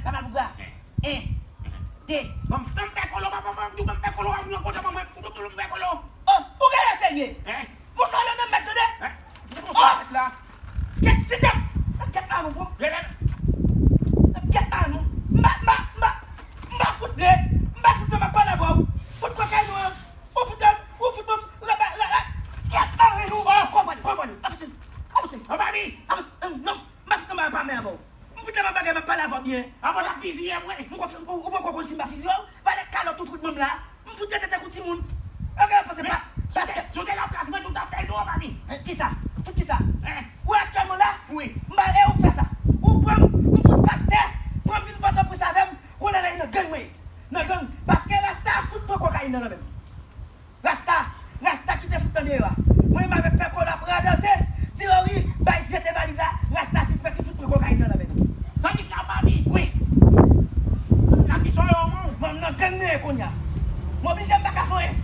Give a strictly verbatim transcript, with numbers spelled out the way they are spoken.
Sa mal pou bra. En, de. Ban m, ban m pè kolo, papa, ban m di w ban m pè kolo, w ap vin yon kote ban mwen fout ou m pè kolo. Oh, ou genlè serye. Hein? Mouchwa la nan mèt, tande. Hein? Mouchwa la. Kèt, sitèp. Kèt la nou, bro. Kèt la nou. M pa, m pa, m pa, m pa fout vle. M pa fout vle, m ap pale avè w. Fout kòkay nou an. Ou fout, ou fout ban m. Kèt la nou. Konprann, konprann. Avanse. Avanse. Avanse. Non, m pa fout anba pa men avè w. M fout la m ap bagay, m ap pale avè w byen. Avan w t ap fiziye mwen. M konn, ou, ou poko konn si m pa fiziye w. Valè kalòt ou fout ban m la. M fout tete tankou timoun. Ok, panse pa. Sou te, sou te laplas mwen tou t ap fè l dwòl pa mi. Eh, kisa? Fout kisa? Hein? Ou aktyèlman la? Wi. M ba e ou k fè sa. Ou pran m, m fout pastè, pran m vin Pòtoprens avè m, kounye a la nan gang mwen ye. Nan gang. Paske Rasta fout pran kokayin nan nan men m. Rasta, Rasta kite fout nan deyò a. Mwen menm avèk pè kolo ap radante, di yo wi, bay jete valiz la, Rasta sispèk li fout pran kokayin nan nan men nou. Sa ki la pa mi? Wi. La ki soye w moun. Mwen nan gang mwen ye kounye a. M oblije m pa ka fè anyen.